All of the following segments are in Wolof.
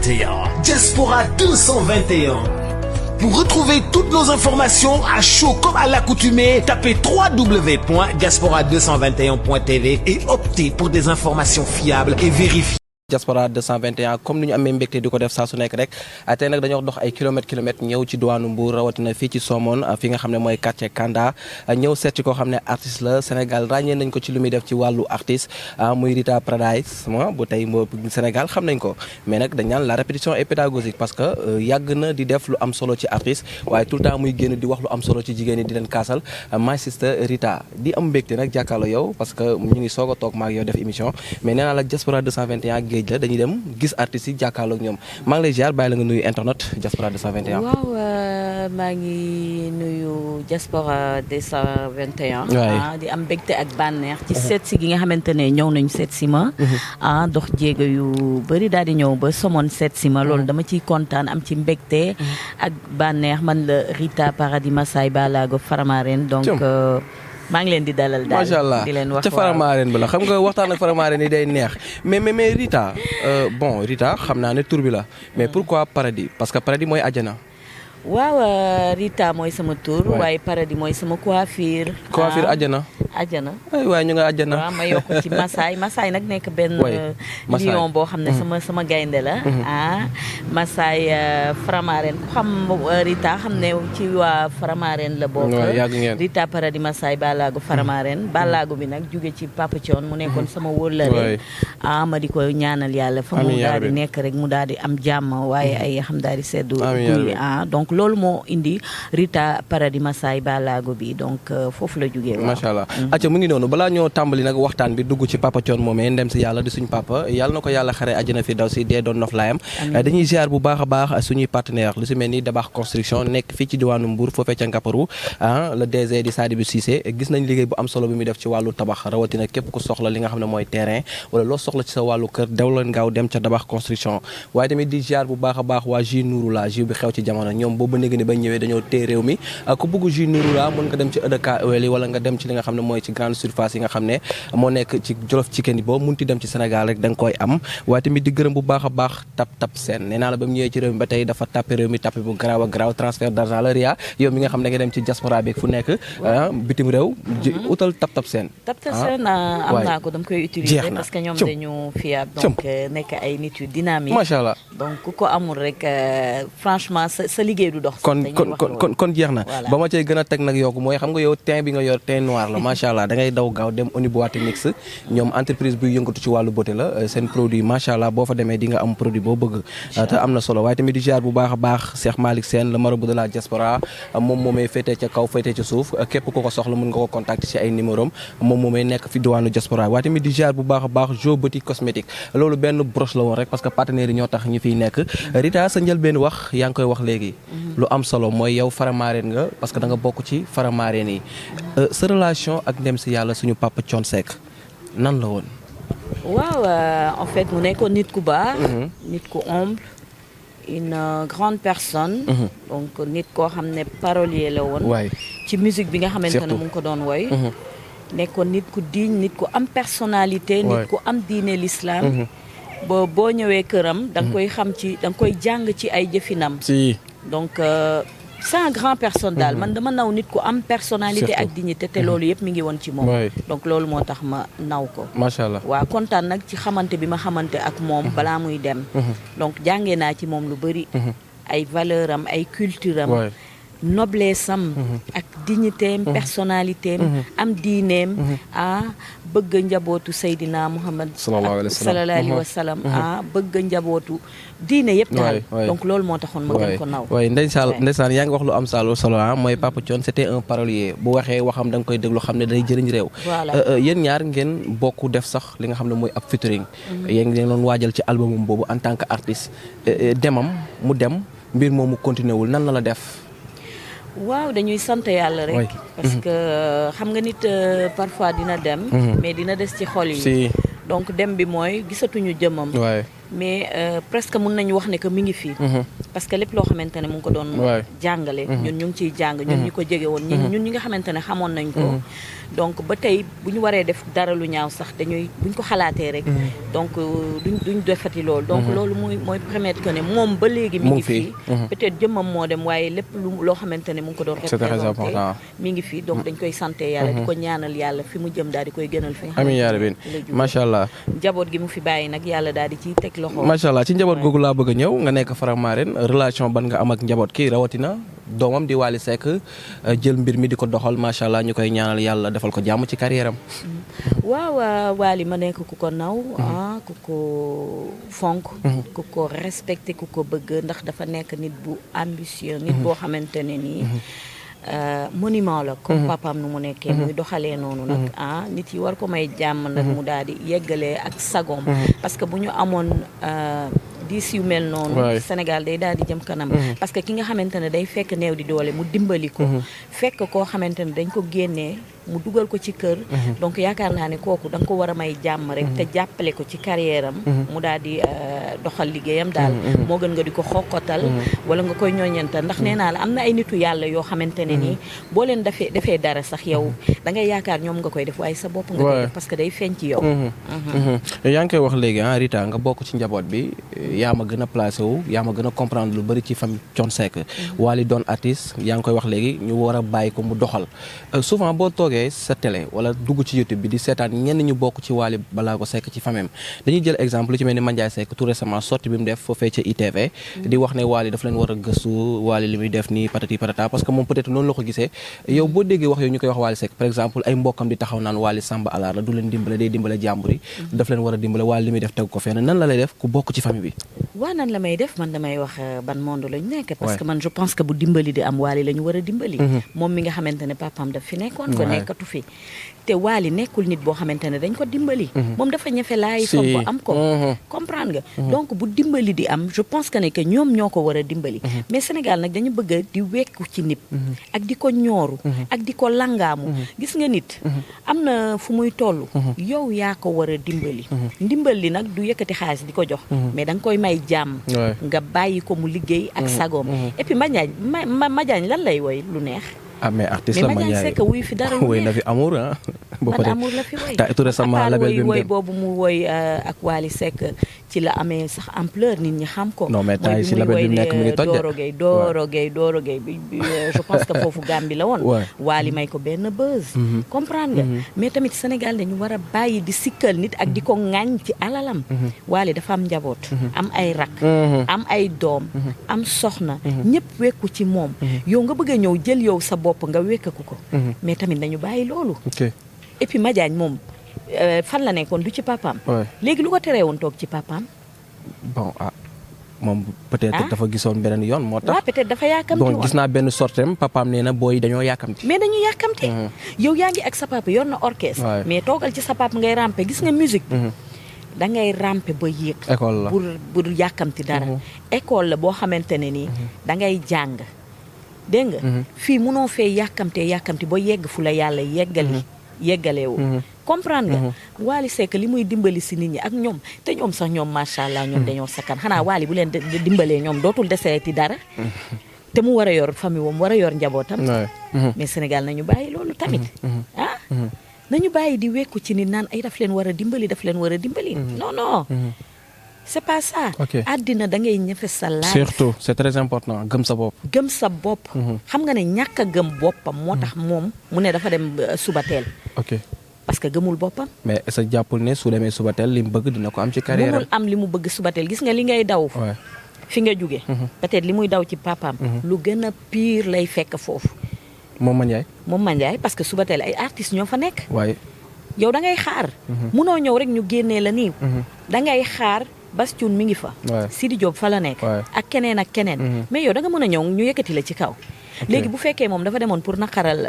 221. Diaspora 221. Pour retrouver toutes nos informations à chaud comme à l'accoutumée, tapez www.diaspora221.tv et optez pour des informations fiables et vérifiées. Diaspora 221 comme ni ñu amee mbégte di ko def saa su nekk rek tey nag dañoo dox ay kilomètres ñëw ci diwaanu Mbour rawatina fii ci Somone fi nga xam ne mooy quartier Kanda ñëw seet ci koo xam ne artiste la Sénégal ràññee nañ ko ci lu muy def ci wàllu artiste muy Rita Paradise bu tey Sénégal xam nañ ko mais nag dañ naan la répétition est pédagogique parce que yàgg na di def lu am solo ci artiste waaye tout le temps muy génn di wax lu am solo ci jigéen ñi di leen kaasal my sister Rita di am mbégte nag jàkkaarloo yow parce que ñu ngi soog a toog maak yow def émission mais nee naa la Diaspora 221 la dañuy dem gis artistes yi jàkkaarloo ak ñoom maa ngi lay ziar bàyyi la nga nuyu internet Diaspora 221. waaw maa ngi nuyu Diaspora 221. waay di am mbégte ak bànneex. ci seet si gi nga xamante ne ñëw nañu seet si ma. dox jéego yu bëri daal di ñëw ba Somone seet si ma loolu dama ciy kontaan am ci mbégte. ak bànneex man la Rita Paradis Massay Balago Faramaren donc. maa ngi leen di dalal daal macha allah di leen wax ca Faramaren bi la xam nga waxtaan ak Faramaren yi day neex mais Rita Rita xam naa ne tur bi la mais pourquoi Paradis parce que Paradis mooy àjjana. waaw Rita mooy sama tur. waaye Paradis mooy sama coiffure. coiffure àjjana. àjjana. waaye ñu nga àjjana. waaw ma yokk ci Massay nag nekk benn. lion boo xam ne sama gaynde la. Massay Faramaren ku xam Rita xam ne ci waa Faramaren la bokk. yàgg ngeen Rita Paradis Massay Balago Faramaren. Balago bi nag jóge ci Papa Thion mu nekkoon sama wóllare. ma di ko ñaanal yàlla fa mu daal di nekk rek mu daal di am jàmm waaye ay xam daal di seddu. donc loolu moo indi Rita Paradis Massay Balago bi donc foofu la jógee. macha allah acca mu ngi noonu balaa ñoo tàmbali nag waxtaan bi dugg ci Papa Thion moomee ndem si yàlla di suñu papa yàlla na ko yàlla xare àjjana fi daw si dee doon nof laayam dañuy ziar bu baax a baax suñuy partenaire lu si mel ni Dabax construction nekk fii ci diwaanu Mbour foofee ca Ngaparou le DG di Sadibou Cissé gis nañ liggéey bu am solo bi muy def ci wàllu tabax rawatina képp ku soxla li nga xam ne mooy terrain wala loo soxla ci sa wàllu kër daw leen gaaw dem ca Dabax construction waaye tamit di ziar bu baax a baax waa jus Nouroula jus bi xew ci jamono ñoom boobu néegi ni ba ñëwee dañoo téye réew mi ku bëgg jus Nouroula mën nga dem ci EDK Oil yi wala nga dem ci li nga xam ne mooy ci grande surface yi nga xam ne moo nekk ci Jolof Chicken yi boo munti dem ci Sénégal rek da nga koy am waaye tamit di gërëm bu baax a baax tap seen nee naa la ba mu ñëwee ci réew mi ba tey dafa tapé réew mi tapé bu garaaw a garaaw transfert d'argent la ria yow mi nga xam ne nga dem ci diaspora bi fu nekk bitim réew utal tap seen am naa ko dama koy utiliser parce que ñoom dañu fiable donc nekk ay nit yu dynamique macha allah donc ku ko amul rek franchement sa liggéey du dox kon jeex na ba ma cay gën a teg nag yokku mooy xam nga yow teint bi nga yor teint noir la macha allah da ngay daw gaaw dem Oni Boîte Mix ñoom entreprise buy yëngatu ci wàllu beauté la seen produit macha allah boo fa demee di nga am produit boo bëgg te am na solo waaye tamit di ziar bu baax a baax Cheikh Malick Sène le marabout de la diaspora moom moomay féetee ca kaw féetee ca suuf képp ku ko soxla mën nga ko contacter ci ay numéro am moom moomay nekk fi diwaanu diaspora waaye tamit di ziar bu baax a baax Jo Boutique cosmétique loolu benn broche la woon rek parce que partenaires yi ñoo tax ñu fiy nekk Rita sa njëlbeen wax yaa ngi koy wax léegi lu am solo mooy yow Faramaren nga parce que da nga bokk ci Faramaren yi sa relation ak ndem si yàlla suñu papa Thione Seck nan la woon. waaw en fait mu nekkoon nit ku baax. nit ku humble une grande personne. donc nit koo xam ne parolier la woon. ci musique bi nga xamante ne mu ngi ko doon woy. nekkoon nit ku digne nit ku am personnalité. nit ku am diine l'islam. boo ñëwee këram. da nga koy xam ci da nga koy jàng ci ay jëfinam. donc. c'est un grand personne daal man dama naw nit ku am personnalité ak dignité te loolu yëpp mi ngi woon ci moom donc loolu moo tax ma naw ko macha allah waaw kontaan nag ci xamante bi ma xamante ak moom balaa muy dem donc jàngee naa ci moom lu bëri ay valeur am ay culture am noblesse am ak dignité am personnalité am diineem bëgg njabootu Seydina Muhammad sallallahu alayhi wa sallam bëgg njabootu diine yëpp daal donc loolu moo taxoon ma gën ko naw ndeysaan yaa ngi wax lu am solo mooy Papa Thione c'était un parolier bu waxee waxam da nga koy déglu xam ne day jëriñ réew yéen ñaar ngeen bokk def sax li nga xam ne mooy ab featuring yéen ngeen doon waajal ci albumum boobu en tant que artiste demam mu dem mbir moomu continué wul nan la def waaw dañuy sant yàlla rek parce que xam nga nit parfois dina dem mais dina des ci xol yi donc dem bi mooy gisatuñu jëmam mais presque mun nañu wax ne que mi ngi fii parce que lépp loo xamante ne mu ngi ko doon jàngale ñun ñu ngi ciy jàng ñun ñu ko jege woon ñun ñi nga xamante ne xamoon nañ ko donc ba tey bu ñu waree def dara lu ñaaw sax dañuy buñ ko xalaatee rek donc duñ defati loolu donc loolu mooy permettre que ne moom ba léegi mi ngi fii peut-être jëmmam moo dem waaye lépp loo xamante ne mu ngi ko doon représenté mi ngi fii donc dañ koy santé yàlla di ko ñaanal yàlla fi mu jëm daal di koy gënal fi nga amiin yaa rabbi macha allah njaboot gi mu fi bàyyi nag yàlla daal di ciy teg loxo macha allah ci njaboot googu laa bëgg a ñëw nga nekk Faramareen relation ban nga am ak njaboot ki rawatina doomam di Wally Seck jël mbir mi di ko doxal macha allah ñu koy ñaanal yàlla defal ko jàmm ci carrière am waaw Wally ma nekk ku ko naw ku ko fonk ku ko respecté ku ko bëgg ndax dafa nekk nit bu ambitieux nit boo xamante ne nii monument la comme papaam nu mu nekkee muy doxalee noonu nag nit yi war ko may jàmm nag mu daal di yeggalee ak sagom parce que bu ñu amoon diis yu mel noonu Sénégal day daal di jëm kanam parce que ki nga xamante ne day fekk néew di doole mu dimbali ko fekk koo xamante ne dañ ko génnee mu dugal ko ci kër donc yaakaar naa ne kooku da nga ko war a may jàmm rek te jàppale ko ci carrière am mu daal di doxal liggéeyam daal moo gën nga di ko xokkotal wala nga koy ñooñantal ndax nee naa la am na ay nitu yàlla yoo xamante ne nii boo leen defee dara sax yow da ngay yaakaar ñoom nga koy def waaye sa bopp nga koy def parce que day feeñ ci yow yaa ngi koy wax léegi Rita nga bokk ci njaboot bi yaa ma gën a placé wu yaa ma gën a comprendre lu bëri ci famille Thione Seck Wally doon artiste yaa ngi koy wax léegi ñu war a bàyyi ko mu doxal souvent boo toogee sa télé wala dugg ci YouTube bi di seetaan ñenn ñu bokk ci Wally Ballago Seck ci famem dañuy jël exemple lu ci mel ni Mandiaye Seck tout récemment sorti bi mu def foofee ca ITV di wax ne Wally daf leen war a gëstu Wally li muy def nii patati patata parce que moom peut-être noonu la ko gisee yow boo déggee wax yow ñu koy wax Wally Seck par exemple ay mbokkam di taxaw naan Wally Samba Alaar la du leen dimbale day dimbale jàmbur yi daf leen war a dimbale Wally li muy def tegu ko fenn nan la lay def ku bokk ci famille bi waaw nan la may def man damay wax ban monde lañu nekk parce que man je pense que bu dimbali di am Wally la ñu war a dimbali moom mi nga xamante ne papaam daf fi nekkoon ko nekkatu fi te Wally nekkul nit boo xamante ne dañ ko dimbali moom dafa ñefe laay foog ko am ko comprendre nga donc bu dimbali di am je pense que ne que ñoom ñoo ko war a dimbali mais Sénégal nag dañu bëgg di wekku ci nit ak di ko ñooru ak di ko langaamu gis nga nit am na fu muy toll yow yaa ko war a dimbali ndimbal li nag du yëkkati xaalis di ko jox mais da nga koy may jàmm nga bàyyi ko mu liggéey ak sagoom et puis Madiagne lan lay woy lu neex mais artiste la Madiagne Seck wuy fi dara woy na fi amour man amour la fi woy tout récemment label bi woy boobu mu woy ak Wally Seck ci la amee sax ampleur nit ñi xam ko non mais tay ci label bi nekk mi ngi toj Doro Gueye bi je pense que foofu Gambie la woon Wally may ko benn buzz comprendre nga mais tamit Sénégal dañu war a bàyyi di sikkal nit ak di ko ŋaañ ci alalam Wally dafa am njaboot am ay rak am ay doom am soxna ñëpp wekku ci moom yow nga bëgg a ñëw jël yow sa bopp nga wekkaku ko mais tamit nañu bàyyi loolu et puis Madiagne moom fan la nekkoon du ci papaam léegi lu ko teree woon toog ci papaam bon moom peut-être dafa gisoon beneen yoon moo tax peut-être dafa yaakamti woon bon gis naa benn sortem papaam nee na booy dañoo yaakamti mais dañu yaakamti yow yaa ngi ak sa papa yor na orchestre mais toogal ci sa papa ngay rampe gis nga musique da ngay rampe ba yéeg école la pour yaakamti dara école la boo xamante ne nii da ngay jàng dégg nga fii munoo fee yàkkamti ba yegg fu la yàlla yeggalewu comprendre nga Wally Seck li muy dimbali si nit ñi ak ñoom te ñoom sax ñoom macha allah ñoom dañoo sakkan xanaa Wally bu leen dimbalee ñoom dootul deseeti dara te mu war a yor famille wam war a yor njabootam mais Sénégal nañu bàyyi loolu tamit nañu bàyyi di wekku ci nit naan ay daf leen war a dimbali non c'est pas ça àddina da ngay ñefe sa laaj surtout c'est très important gëm sa bopp xam nga ne ñàkk a gëm boppam moo tax moom mu ne dafa dem Subatel parce que gëmul boppam mais est-ce que jàppul ne su demee Subatel li mu bëgg dina ko am ci carrière mënul am li mu bëgg Subatel gis nga li ngay daw fi nga jóge peut-être li muy daw ci papaam lu gën a pire lay fekk foofu moom Mandiaye parce que Subatel ay artistes ñoo fa nekk waaye yow da ngay xaar munoo ñëw rek ñu génnee la nii da ngay xaar Bastoun mi ngi fa Sidi Diop fa la nekk ak keneen mais yow da nga mën a ñëw ñu yëkkati la ci kaw léegi bu fekkee moom dafa demoon pour naqaral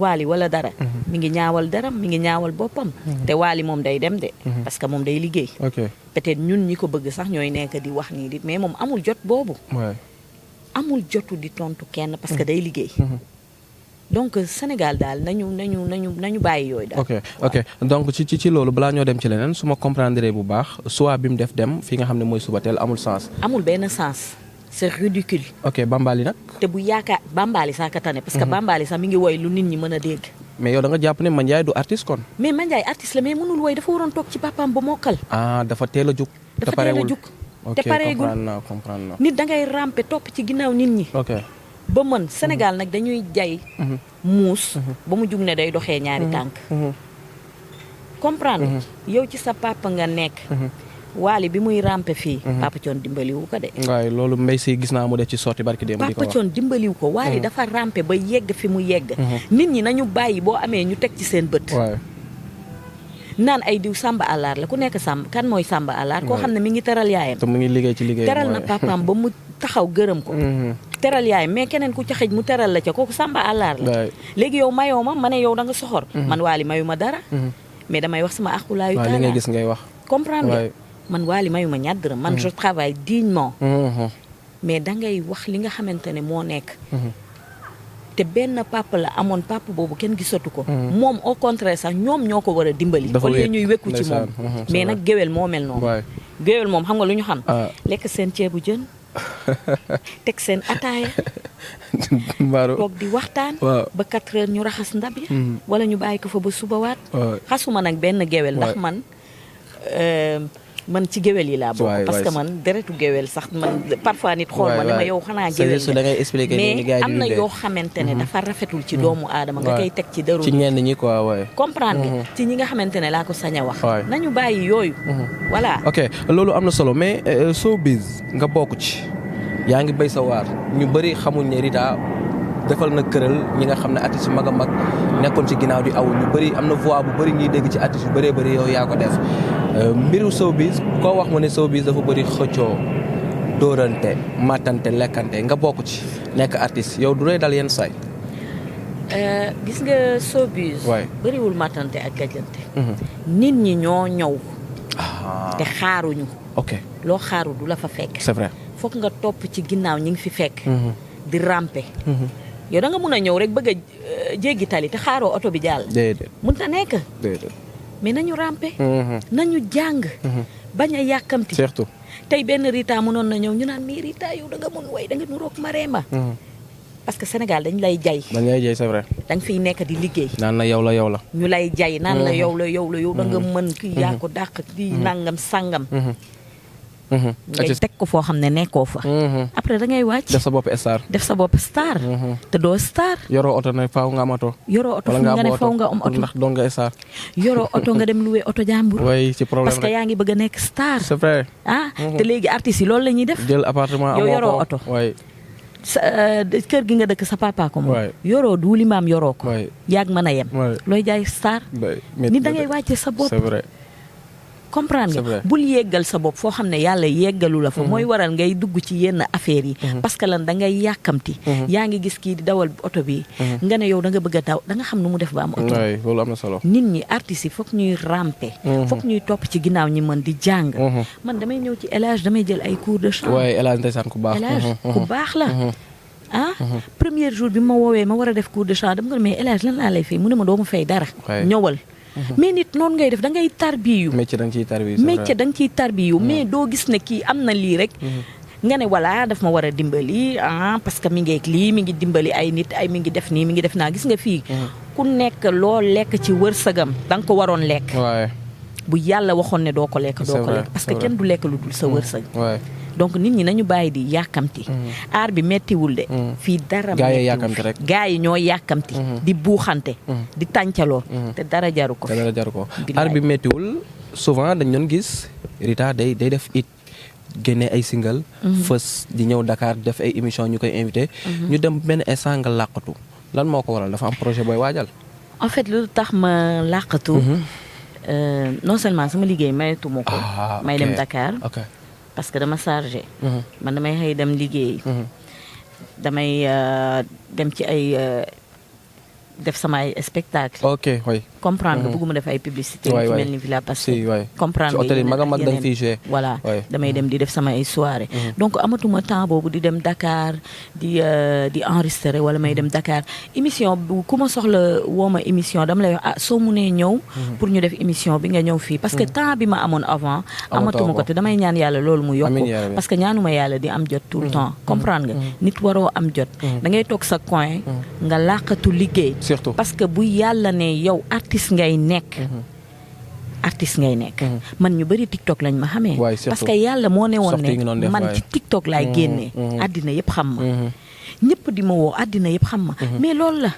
Wally wala dara mi ngi ñaawal dara mi ngi ñaawal boppam te Wally moom day dem de parce que moom day liggéey peut-être ñun ñi ko bëgg sax ñooy nekk di wax nii di mais moom amul jot boobu amul jotu di tontu kenn parce que day liggéey donc Sénégal daal nañu bàyyi yooyu daal. ok donc ci loolu balaa ñoo dem ci leneen su ma comprendre bu baax soit bi mu def dem fi nga xam ne mooy Subatel amul sens. amul benn sens c'est ridicule. ok Bambaly nag. te bu yaakaar Bambaly saa ka tane. parce que Bambaly sax mi ngi woy lu nit ñi mën a dégg. mais yow da nga jàpp ne Mandiaye du artiste kon. mais Mandiaye artiste la mais mënul woy dafa waroon toog ci papaam ba mokkal. dafa teel a jug. dafa teel a jug te pareegul comprendre naa. nit da ngay ramper topp ci ginnaaw nit ñi. ok ba mën Sénégal nag dañuy jay. muus ba mu jug ne day doxee ñaari tànk. comprendre yow ci sa papa nga nekk. Waly bi muy rampe fii. Papa Thione dimbaliwu ko de. waaye loolu mbay si gis naa mu def ci sorti barki démb. Papa Thione dimbaliwu ko Waly dafa rampe ba yegg fi mu yegg. nit ñi nañu bàyyi boo amee ñu teg ci seen bët. naan ay diw Samba Allaar la ku nekk Samba kan mooy Samba Allaar. koo xam ne mi ngi teral yaayam. te mu ngi liggéey ci liggéey teral na papaam ba mu taxaw gërëm ko. teral yaayam mais keneen ku ca xëj mu teral la ca kooku Samba Allaar la. léegi yow mayoo ma ne yow da nga soxor. man Waly mayu ma dara. mais damay wax sama axulaayu taala li ngay gis ngay wax. comprendre nga man Waly mayu ma ñaar dërëm man je travaille dignement. mais dangay wax li nga xamante ne moo nekk. te benn papa la amoon papa boobu kenn gisatu ko. moom au contraire sax ñoom ñoo ko war a dimbali. dafa wala ñuy wekku ci moom. mais nag géwél moo mel noonu. géwél moom xam nga lu ñu xam. lekk seen ceebu jën. teg seen ataaya. toog di waxtaan. ba 4 heures ñu raxas ndab ya. wala ñu bàyyi ko fa ba subawaat. xasuma nag benn géwél ndax man ci géwél yi laa bokk. parce que man deretu géwél sax man parfois nit xool ma ne ma yow xanaa géwél mais am na yoo xamante ne dafa rafetul ci doomu aadama nga koy teg ci dëru ci ñenn ñi quoi waaye comprendre nga ci ñi nga xamante ne laa ko sañ a wax nañu bàyyi yooyu voilà ok loolu am na solo mais showbiz nga bokk ci yaa ngi béy sa waar ñu bëri xamuñ ne Rita defal na këral ñi nga xam ne artistes yu mag a mag nekkoon ci ginnaaw di aw ñu bëri am na voix bu bëri ñuy dégg ci artistes yu bëree bëri yow yaa ko def mbiru showbiz koo wax ma ne showbiz dafa bëri xëccoo dóorante matante lekkante nga bokk ci nekk artiste yow du lay dal yenn saay gis nga showbiz bëriwul matante ak gajante nit ñi ñoo ñëw te xaaruñu ok loo xaaru du la fa fekk c'est vrai foog nga topp ci ginnaaw ñi ngi fi fekk di rampe yow da nga mun a ñëw rek bëgg a jéggi tali te xaaroo oto bi jàll déedéet mun ta nekk déedéet mais nañu rampe nañu jàng bañ a yàkkamti surtout tey benn Rita mënoon na ñëw ñu naan mii Rita yow da nga mun way da nga nuroog Marème parce que Sénégal dañ lay jay c'est vrai da nga fiy nekk di liggéey naan la yow la ñu lay jay naan la yow da nga mën kii yaa ko dàq di nangam sangam ngay teg ko foo xam ne nekkoo fa après da ngay wàcc def sa bopp star te doo star yoroo oto ne faaw nga am oto yoroo oto fu nga ne faaw nga am oto ndax doon nga star yoroo oto nga dem louer oto jàmbur ci problème parce que yaa ngi bëgg a nekk star c'est vrai te léegi artistes yi loolu la ñuy def jël appartement yow yoroo oto sa kër gi nga dëkk sa papa ko moom yoroo duuli maam yoroo ko yaag mën a yem looy jaay star nit da ngay wàcce sa bopp c'est vrai comprendre nga bul yeggal sa bopp foo xam ne yàlla yeggalu la fa mooy waral ngay dugg ci yenn affaires yi parce que lan da ngay yàkkamti yaa ngi gis kii di dawal oto bi nga ne yow da nga bëgg a daw da nga xam nu mu def ba am oto loolu am na solo nit ñi artistes yi foog ñuy ramper foog ñuy topp ci ginnaaw ñi mën di jàng man damay ñëw ci El Hadj damay jël ay cours de chant El Hadj ndeysaan ku baax El Hadj ku baax la premier jour bi ma woowee ma war a def cours de chant dama ko ne mais El Hadj lan laa lay fay mu ne ma doo ma fay dara ñëwal mais nit noonu ngay def da ngay tarbiyu métier da nga ciy tarbiyu mais doo gis ne kii am na lii rek nga ne voilà daf ma war a dimbali parce que mi ngi ak lii mi ngi dimbali ay nit ay mi ngi def nii mi ngi def naa gis nga fii ku nekk loo lekk ci wërsëgam da nga ko waroon lekk bu yàlla waxoon ne doo ko lekk parce que kenn du lekk lu dul sa wërsëg donc nit ñi nañu bàyyi di yàkkamti aar bi mettiwul de fii dara mettiwul gaa yi ñoo yàkkamti di buuxante di tàncaloo te dara jaru ko aar bi mettiwul souvent dañ doon gis Rita day def it génne ay single fës di ñëw Dakar def ay émission ñu koy invité ñu dem benn instant nga làqatu lan moo ko waral dafa am projet booy waajal en fait lu tax ma làqatu non seulement sama liggéey mayatu ma ko may dem Dakar parce que dama chargé man damay xëy dem liggéey damay dem ci ay def sama ay spectacle comprendre nga bëgguma def ay publicité ci mel ni Villa Pastel comprendre nga hôtel magam mag da nga fiy joué voilà damay dem di def sama ay soirée donc amatuma temps boobu di dem Dakar di enregistrer wala may dem Dakar émission bu ku ma soxla woo ma émission dama lay wax soo munee ñëw pour ñu def émission bi nga ñëw fii parce que temps bi ma amoon avant amatuma ko te damay ñaan yàlla loolu mu yokku parce que ñaanuma yàlla di am jot tout le temps comprendre nga nit waroo am jot da ngay toog sa coin nga làqatu liggéey surtout parce que bu yàlla ne yow artiste ngay nekk man ñu bëri TikTok lañ ma xamee parce que yàlla moo ne woon ne man ci TikTok laay génnee àddina yëpp xam ma ñëpp di ma woo àddina yëpp xam ma mais loolu la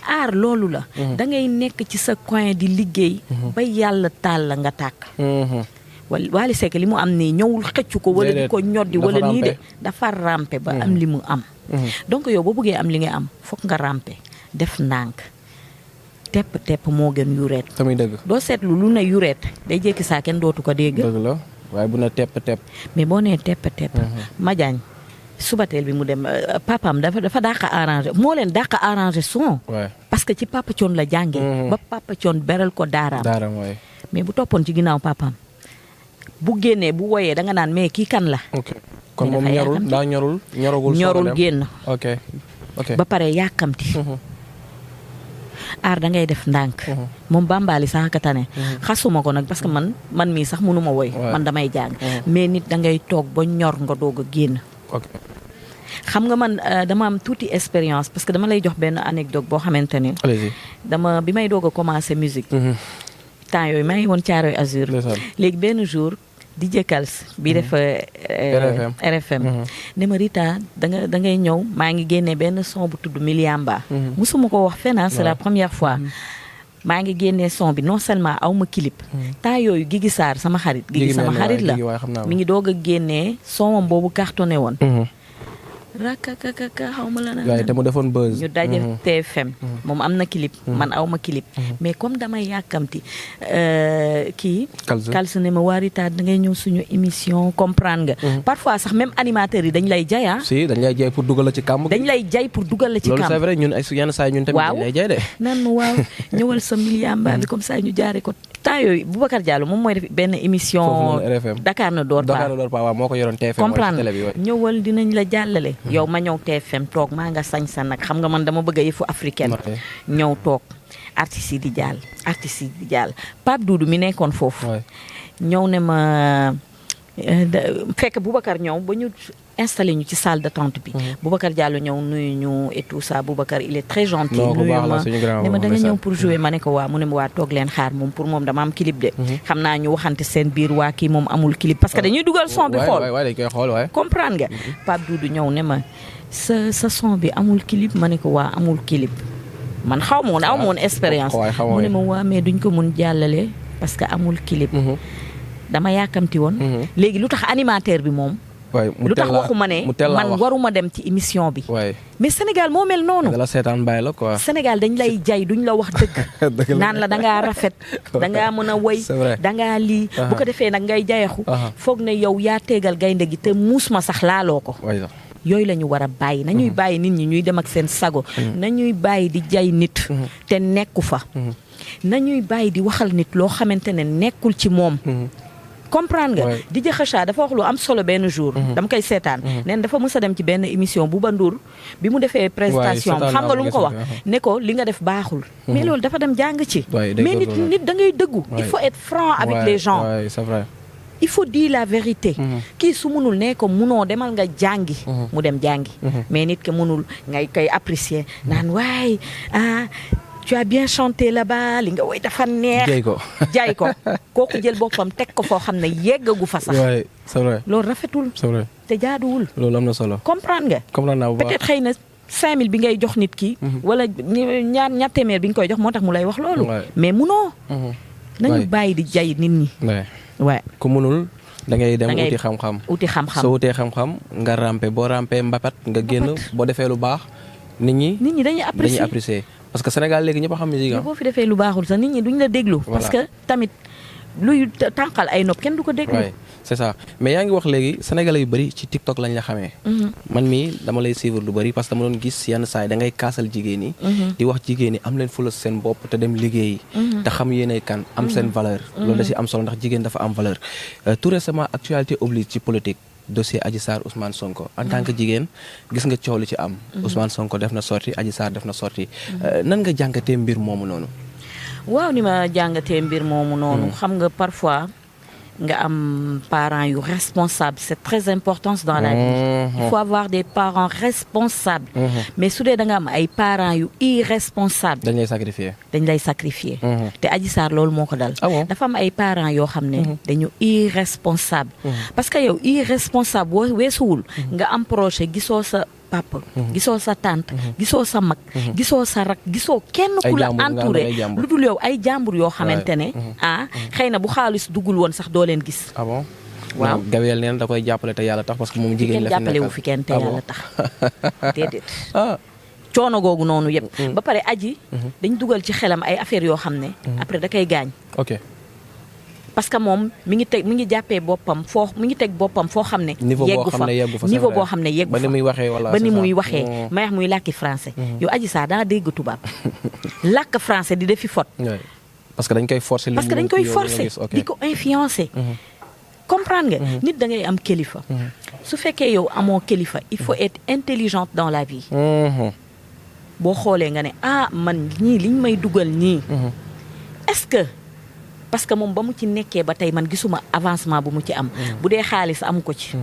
aar loolu la da ngay nekk ci sa coin di liggéey ba yàlla taal la nga tàkk Wally Seck li mu am nii ñëwul xëccu ko wala di ko ñoddi wala nii de dafa rampe ba am li mu am donc yow boo bëggee am li nga am foog nga rampe def ndànk tepp moo gën yureet tamit dëgg doo seetlu lu ne yureet day jékki saa kenn dootu ko dégg dëgg la waaye bu na tepp mais boo nee tepp Madiagne subateel bi mu dem papaam dafa dàq arrangé moo leen dàq arrangé son parce que ci Papa Thione la jànge ba Papa Thione beral ko daaraam mais bu toppoon ci ginnaaw papaam bu génnee bu woyee da nga naan mais kii kan la. kon moom ñorul génn. ba pare yàkkamti. aar da ngay def ndànk. moom Bambaali sax ka tane. xasuma ko nag parce que man mii sax mënuma woy. man damay jàng. mais nit da ngay toog ba ñor nga doog a génn. xam nga man dama am tuuti expérience parce que dama lay jox benn anecdote boo xamante ni. bi may doog a commencer musique. temps yooyu maa ngi woon Thiaroye Azur. léegi benn jour. DJ Kals bi def RFM ne ma Rita da ngay ñëw maa ngi génne benn son bu tudd Miliamba musuma ko wax fenn c'est la première fois maa ngi génnee son bi non seulement aw ma clip temps yooyu Gigi Sarr sama xarit la mi ngi doog a génnee sonam boobu cartonné woon rakakaka xaw ma la na te mu defoon buzz ñu daje TFM moom am na clip man aw ma clip mais comme damay yàkkamti kii Kalsu ne ma waarita da ngay ñëw suñu émission comprendre nga parfois sax même animateurs yi dañ lay jay si dañ lay jay pour dugal la ci kàmb dañ lay jay pour dugal la ci kàmb loolu c'est vrai ñun ay yenn saa ñun tamit dañ lay jay de nan ma waaw ñëwal sa Miliamba bi comme ça ñu jaare ko temps yooyu Boubacar Diallo moom mooy def benn émission Dakar ne dort pas waaw moo ko yoroon TFM comprendre ñëwal dinañ la jàllale yow ma ñëw TFM toog maa nga sañ sa nag xam nga man dama bëgg a yëfu africaine ñëw toog artistes yi di jàll Pape Doudou mi nekkoon foofu ñëw ne ma fekk Boubacar ñëw ba ñu installé ñu ci salle d'attente bi Boubacar Diallo ñëw nuyu ñu et tout ça Boubacar il est très gentil nuyu ma ne ma da nga ñëw pour jouer ma ne ko waa mu ne ma waa toog leen xaar moom pour moom dama am clip de xam naa ñu waxante seen biir waa kii moom amul clip parce que dañuy dugal son bi xool comprendre nga Pape Doudou ñëw ne ma sa son bi amul clip ma ne ko waa amul clip man xaw ma woon expérience mu ne ma waa mais duñ ko mun jàllale parce que amul clip dama yàkkamti woon léegi lu tax animateur bi moom lu tax waxuma ne man waruma dem ci émission bi mais Sénégal moo mel noonu la seetaan bàyyi la quoi Sénégal dañ lay jay duñ la wax dëgg naan la dangaa rafet dangaa mën a woy dangaa lii bu ko defee nag ngay jayaxu foog ne yow yaa teegal gaynde gi te muus ma sax laaloo ko yooyu la ñu war a bàyyi nañuy bàyyi nit ñi ñuy dem ak seen sago nañuy bàyyi di jay nit te nekku fa nañuy bàyyi di waxal nit loo xamante ne nekkul ci moom comprendre nga DJ Kheucha dafa wax lu am solo benn jour dama koy seetaan neen dafa mës a dem ci benn émission Bouba Ndour bi mu defee présentation xam nga lu mu ko wax ne ko li nga def baaxul mais loolu dafa dem jàng ci mais nit da ngay dëggu il faut être franc avec les gens c'est vrai il faut dire la vérité kii su munul ne ko munoo demal nga jàngi mu dem jàngi mais nit ke munul ngay koy apprécier naan waay tu as bien chanté là-bas li nga woy dafa neex jaay ko kooku jël boppam teg ko foo xam ne yeggagu fa sax c'est vrai loolu rafetul c'est vrai te jaaduwul loolu am na solo comprendre nga peut-être xëy na 5000 bi ngay jox nit ki wala ñaar téeméer bi nga koy jox moo tax mu lay wax loolu mais munoo nañu bàyyi di jay nit ñi waaw ku munul da ngay dem uti xam-xam soo utee xam-xam nga rampe boo rampe mbapat nga génn boo defee lu baax nit ñi dañuy apprécier parce que Sénégal léegi ñëpp a xam musique boo fi defee lu baaxul sax nit ñi duñ la déglu parce que tamit luy tànqal ay nopp kenn du ko déglu. oui c'est ça mais yaa ngi wax léegi sénégalais yu bëri ci TikTok lañ la xamee. man mii dama lay suivre lu bëri parce que dama doon gis yenn saa yi da ngay kaasal jigéen ñi. di wax jigéen ñi am leen fula seen bopp te dem liggéeyi. te xam yéenay kan am seen valeur. loolu da si am solo ndax jigéen dafa am valeur. tout récemment actualité oblige ci politique. dossier Adji Sarr Ousmane Sonko en tant que jigéen gis nga coow li ci am. Ousmane Sonko def na sorti Adji Sarr def na sorti nan nga jàngatee mbir moomu noonu. waaw ni ma jàngatee mbir moomu noonu. xam nga parfois nga am parents yu responsables c'est très important dans la vie. Il faut avoir des parents responsables. mais su dee da nga am ay parents yu irresponsables. dañ lay sacrifier. te Adji Sarr loolu moo ko dal. dafa am ay parents yoo xam ne dañu irresponsable. parce que yow irresponsable boo weesuwul. nga am projet gisoo sa papa. gisoo sa tante. gisoo sa mag. gisoo sa rak gisoo kenn ku la entouré lu dul yow ay jàmbur yoo xamante ne xëy na bu xaalis duggul woon sax doo leen gis. ah bon waaw Gabriel neen da koy jàppale te yàlla tax parce que moom jigéen la fi nekkal jàppale wu fi kenn te yàlla tax déedéet. coono googu noonu yëpp. ba pare Adji dañ dugal ci xelam ay affaires yoo xam ne. après da koy gaañ. ok parce que moom mi ngi jàppee boppam mi ngi teg boppam foo xam ne. yeggu fa niveau boo xam ne yeggu fa ba ni muy waxee wala ba ni muy waxee may wax muy làkki français. yow Adji Sarr daa dégg tubaab làkk français di defi faute. parce que dañ koy forcer. parce que dañ koy forcer di ko influencer. comprendre nga. nit da ngay am kilifa. su fekkee yow amoo kilifa il faut être intelligente dans la vie. boo xoolee nga ne man ñii liñ may dugal ñii. est-ce que parce que moom ba mu ci nekkee ba tey man gisuma avancement bu mu ci am. bu dee xaalis amu ko ci.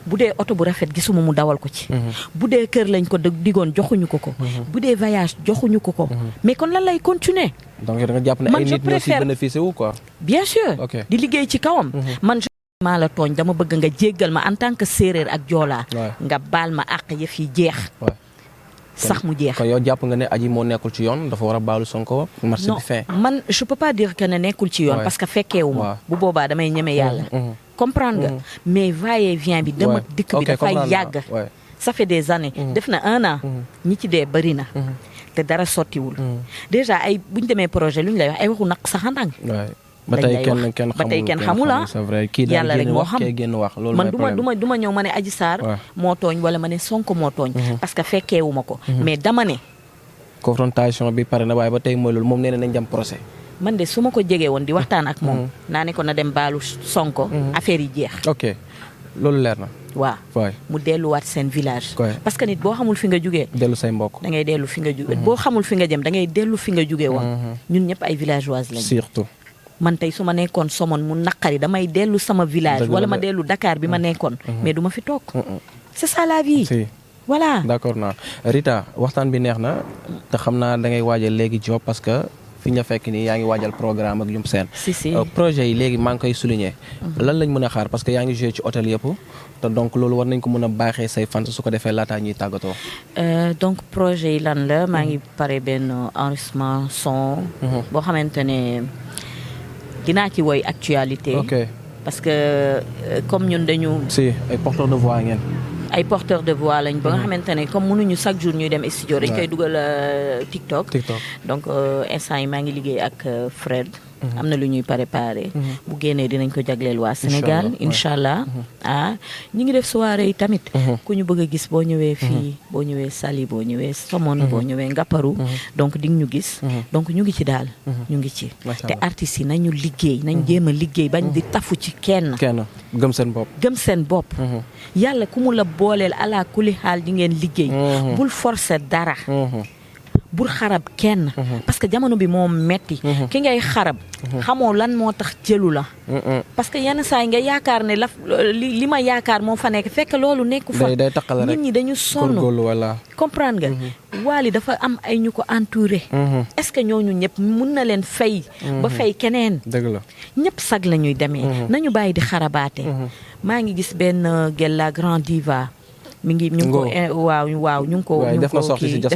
bu dee oto bu rafet gisuma mu dawal ko ci. bu dee kër lañ ko digoon joxuñu ko ko. bu dee voyage joxuñu ko ko. mais kon lan lay continuer. donc da nga jàpp ne ay nit ñoo si bénéficié wu quoi. bien sûr. di liggéey ci kawam. man maa la tooñ dama bëgg nga jéggal ma en tant que séeréer ak joolaa. nga baal ma àq yëf yi jeex. sax mu jeex. kon yow jàpp nga ne Adji moo nekkul ci yoon dafa war a baalu Sonko. marché bi fin man je peux pas dire que ne nekkul ci yoon. parce que fekkeewu ma bu boobaa damay ñeme yàlla. comprendre nga mais va-et-vient bi dama dikk bi dafay yàgg. ça fait des années. def na 1 an. ñi ci dee bëri na. te dara sottiwul. déjà ay bu ñu demee projet lu ñu lay wax ay waxu naq saxandang. ba tey kenn xamul c'est vrai kii yàlla rek moo xam man du ma ñëw ma ne Adji Sarr moo tooñ wala ma ne Sonko moo tooñ parce que fekkeewu ma ko mais dama ne confrontation bi pare na waaye ba tey mooy loolu moom nee na nañ jam procès man de su ma ko jegee woon di waxtaan ak moom naa ne ko na dem baalu Sonko affaire yi jeex. ok loolu leer na. waaw mu delluwaat seen village. parce que nit boo xamul fi nga jugee. dellu say mbokk. da ngay dellu fi nga jugee boo xamul fi nga jëm da ngay dellu fi nga jugee woon. ñun ñëpp ay villageoises lañu. surtout. man tey su ma nekkoon Somone mu naqari damay dellu sama village. wala ma dellu Dakar bi ma nekkoon. mais du ma fi toog. c'est ça la vie. voilà d'accord naa Rita waxtaan bi neex na te xam naa da ngay waajal léegi job parce que. fi ñu fekk nii yaa ngi waajal programme ak yum seen. si projet yi léegi maa ngi koy souligner. lan lañ mën a xaar parce que yaa ngi joué ci hôtel yëpp te donc loolu war nañ ko mën a baaxee say fan su ko defee laataa ñuy tàggatoo. donc projet yi lan la maa ngi pare benn enregistrement son. boo xamante ne dinaa ci woy actualité. parce que comme ñun dañu. si ay porteurs de voix ngeen. ay porteurs de voix lañ ba nga xamante ne comme mënuñu chaque jour ñuy dem studio dañ koy dugal TikTok. donc instant yi maa ngi liggéey ak Fred. am na lu ñuy préparé. bu génnee dinañ ko jagleel waa Sénégal incha allah. ñi ngi def soirée yi tamit. ku ñu bëgg a gis boo ñëwee fii boo ñëwee Saly boo ñëwee Somone boo ñëwee Ngaparou. donc di ñu gis. donc ñu ngi ci daal. ñu ngi ci te artistes yi nañu liggéey nañ jéem a liggéey bañ di tafu ci kenn. gëm seen bopp. gëm seen bopp. yàlla ku mu la booleel ala kuli xaal di ngeen liggéey. bul forcer dara. bul xarab kenn. parce que jamono bi moo metti ki ngay xarab. xamoo lan moo tax jëlu la. parce que yenn saa yi nga yaakaar ne li ma yaakaar moo fa nekk fekk loolu nekku fa. day taqal rek nit ñi dañu sonn comprendre nga. Wally dafa am ay ñu ko entouré. est-ce que ñooñu ñëpp mun na leen fay. ba fay keneen. dëgg la ñëpp sag la ñuy demee. nañu bàyyi di xarabaate. maa ngi gis benn gel la grande diva. mi ngi ñu ngi ko waaw ñu ngi ko def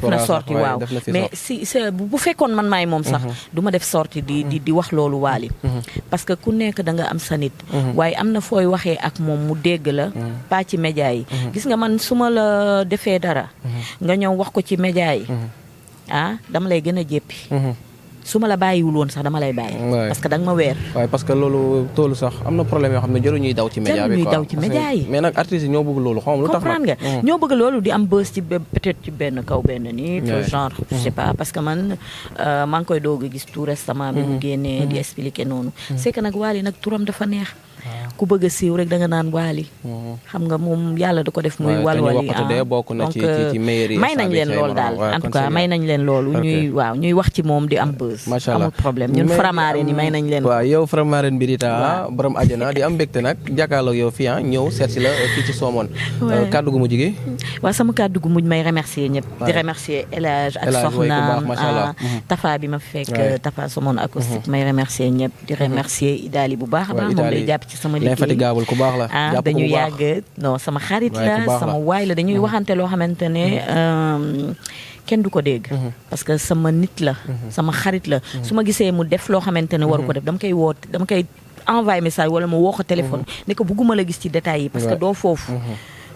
na sortie waaw mais si bu fekkoon man maay moom sax du ma def sortie di wax loolu Wally parce que ku nekk da nga am sa nit waaye am na fooy waxee ak moom mu dégg la pas ci média yi gis nga man su ma la defee dara nga ñëw wax ko ci média yi dama lay gën a jéppi su ma la bàyyiwul woon sax dama lay bàyyi. parce que da nga ma weer. waaye parce que loolu toolu sax am na problème yoo xam ne jarul ñuy daw ci média bi quoi mais nag artistes yi ñoo bëgg loolu xam lu tax comprendre nga ñoo bëgg loolu di am buzz ci peut-être ci benn kaw benn nii. genre je sais pas parce que man maa ngi koy doog a gis tout récemment. bi mu génnee di expliquer noonu. c'est que nag Wally nag turam dafa neex. ku bëgg a siiw rek da nga naan Wally. xam nga moom yàlla da ko def muy walwali bokk na ci may nañ leen loolu daal en tout cas may nañ leen loolu ñuy wax ci moom di am buzz. macha allah amul problème ñun Faramareen yi may nañ leen. waaw yow Faramareen bi Rita borom àjjana di am mbégte nag jàkkaarloog yow fii ñëw seet si la fii ci Somone. kàddu gu mujj gi. waaw sama kàddu gu mujj may remercier ñëpp. di remercier El Hadj ak soxnaam Tafa bi ma fekk Tafa Somone acoustique may remercier ñëpp di remercier Idali bu baax a baax moom lay jàpp ci sama liggéey. l'infatigable ku baax la dañu yàgg non sama xarit la sama waay la dañuy waxante loo xamante ne kenn du ko dégg. parce que sama nit la. sama xarit la. su ma gisee mu def loo xamante ne waru ko def dama koy woote dama koy envoyé message wala mu woo ko téléphone. ne ko bëgguma la gis ci détails yi parce que doo foofu.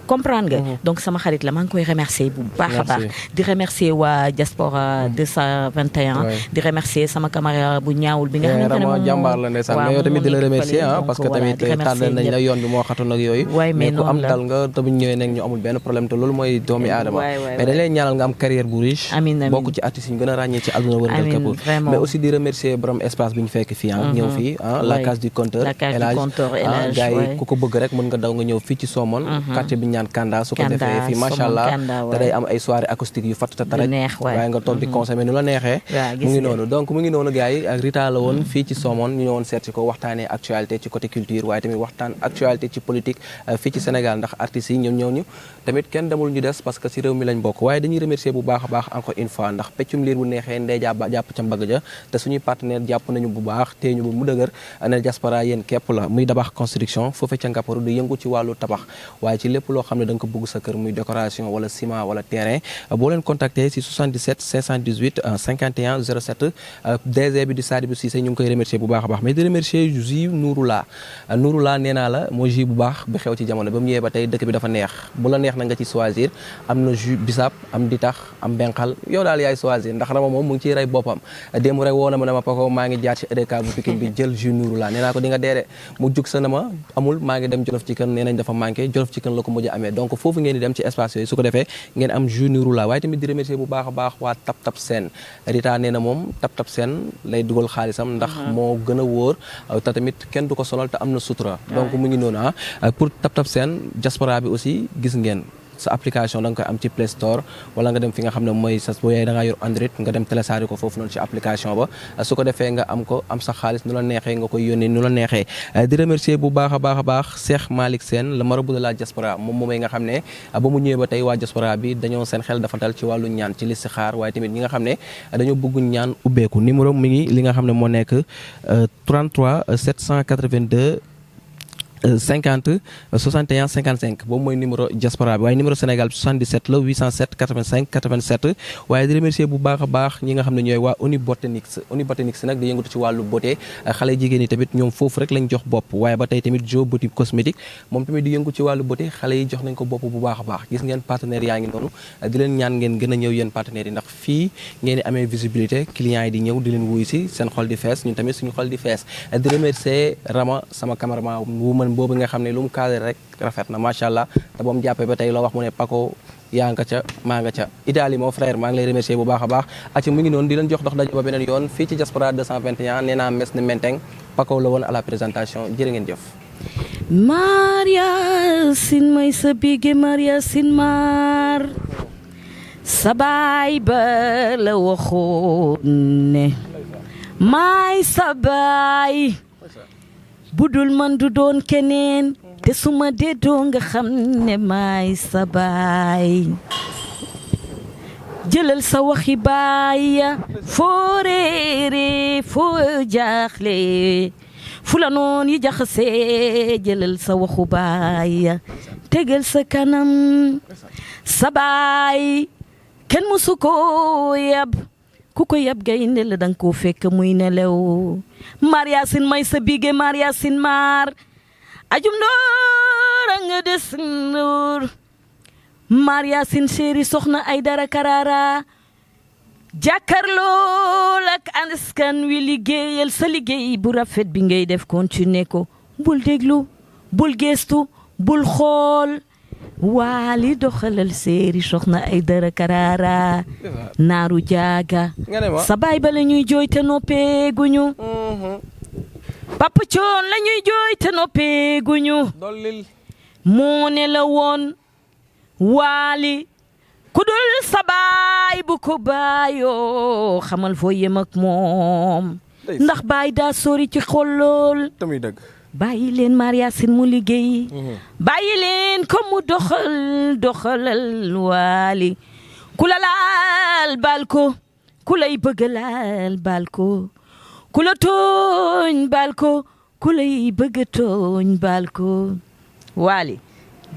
comprendre nga donc sama xarit la maa ngi koy remercier bu baax a baax di remercier waa diaspora 221 di remercier sama camarade bu ñaawul bi nga xamante ne moom jàmbaar la ndeysaan mais yow tamit di la remercier parce que tamit tànnal nañ la yoon bi moo xatoon ak yooyu mais ku am dal nga te bu ñu ñëwee nag ñu amul benn problème te loolu mooy doomi aadama mais dañ lay ñaanal nga am carrière bu riche bokk ci artistes yi ñu gën a ràññee ci àdduna wërngal këpp mais aussi di remercier borom espace bi ñu fekk fii ñëw fii la case du compteur El Hadj gars yi ku ko bëgg rek mën nga daw nga ñëw fii ci Somone quartier bi ñaan Kanda su ko defee fii macha allah te day am ay soirée acoustique yu fatt taraj waaye nga toog di consommer nu la neexee mu ngi noonu donc mu ngi noonu gars yi ak Rita la woon fii ci Somone ñu ñëwoon seet si ko waxtaanee actualité ci côté culture waaye tamit waxtaan actualité ci politique fii ci Sénégal ndax artistes yi ñoom ñooñu tamit kenn demul ñu des parce que si réew mi lañ bokk waaye dañuy remercier bu baax a baax encore une fois ndax peccum liir bu neexee ndey jàpp ca mbagg ja te suñuy partenaire jàpp nañu bu baax tee ñu bu mu dëgër ne diaspora yéen képp la muy Dabax construction foofee ca Ngaparou di yëngu ci wàllu tabax waaye ci lépp loo xam ne da nga ko bëgg sa kër muy décoration wala ciment wala terrain boo leen contacter si 77 518 51 07 DG bi di Sadibou Cissé ñu ngi koy remercier bu baax a baax mais di remercier jus Nouroula nee naa la moo jus bu baax bi xew ci jamono ba mu ñëwee ba tey dëkk bi dafa neex bu la neex na nga ci choisir am na jus bisaab am ditax am benqal yow daal yaay choisir ndax Rama moom mu ngi ciy rey boppam démb rek woo na ma ne ma Paco maa ngi jaar ci EDK bu Pikine bi jël jus Nouroula nee naa ko di nga deede mu jug sa na ma amul maa ngi dem Jolof Chicken nee nañ dafa manqué Jolof Chicken la ko mujj amee donc foofu ngeen di dem ci espace yooyu su ko defee ngeen am jus Nouroula waaye tamit di remercier bu baax a baax waa Tap Seen Rita nee na moom Tap Seen lay dugal xaalisam ndax moo gën a wóor te tamit kenn du ko sonal te am na sutura donc mu ngi noonu pour Tap Seen diaspora bi aussi gis ngeen sa application da nga koy am ci Play Store wala nga dem fi nga xam ne mooy sa boo yaay da ngaa yor Android nga dem télécharger ko foofu noonu ci application ba su ko defee nga am ko am sa xaalis nu la neexee nga koy yónnee nu la neexee di remercier bu baax a baax Cheikh Malick Sène le marabout de la diaspora moom moomay nga xam ne ba mu ñëwee ba tey waa diaspora bi dañoo seen xel dafa dal ci wàllu ñaan ci listixaar waaye tamit ñi nga xam ne dañoo bëgg ñaan ubbeeku numéro mi ngi li nga xam ne moo nekk 33 782 50 61 55 boobu mooy numéro diaspora bi waaye numéro Sénégal bi 77 la 807 85 87 waaye di remercier bu baax a baax ñi nga xam ne ñooy waa Unibotanix nag di yëngatu ci wàllu beauté xale jigéen yi tamit ñoom foofu rek lañ jox bopp waaye ba tey tamit Jo Beauty cosmétique moom tamit di yëngu ci wàllu beauté xale yi jox nañ ko bopp bu baax a baax gis ngeen partenaires yaa ngi noonu di leen ñaan ngeen gën a ñëw yéen partenaires yi ndax fii ngeen di amee visibilité clients yi di ñëw di leen wuyu si seen xol di fees ñun tamit suñu xol di fees di remercier Rama sama cameraman boobu nga xam ne lu mu cadré rek rafet na macha allah te ba mu jàppee ba tey loo wax mu ne Paco yaa nga ca maa nga ca Idali mon frère maa ngi lay remercier bu baax a baax acca mu ngi noonu di leen jox dox daje ba beneen yoon fii ci diaspora 221 nee naa mes ni menteng Paco la woon à la présentation jërë ngeen jëf Maria Sin may sa bige Maria Sin Mar sa baay ba la waxoon ne maay sa baay budul man du doon keneen te suma déddoo nga xam ne maay sa baay jëlal sa waxi baay foo réere foo jaaxle fu la noon yi jaxasee jëlal sa waxu baay tegal sa kanam sa baay kenn musu ko yab ku ko yab gaynde la danga koo fekk muy nelew Maria Sin may sa bige Maria Sin Mar ajum ndoor a nga des ndoor Maria Sin chéri soxna ay dara karara jàkkaarloo ak askan wi liggéeyal sa liggéey bu rafet bi ngay def continuer ko bul déglu bul gestu bul xool Wally doxalal séeri Soxna Aïdara Karara naaru jaaga sa baay ba la ñuy jooy te noppeeguñu Papa Thione la ñuy jooy te noppeeguñu moo ne la woon Wally ku dul sa baay bu ko baayoo xamal foo yem ak moom ndax baay daa sori ci xol lool tamuy dëgg bàyyi leen Maria Sin mu liggéey bàyyi leen ko mu doxalal Wally ku la laal baal ko ku lay bëgg laal baal ko ku la tooñ baal ko ku lay bëgg tooñ baal ko Wally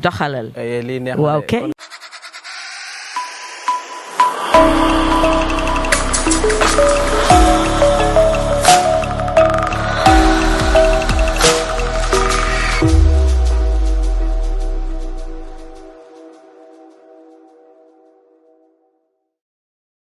doxalal lii neex waaw kay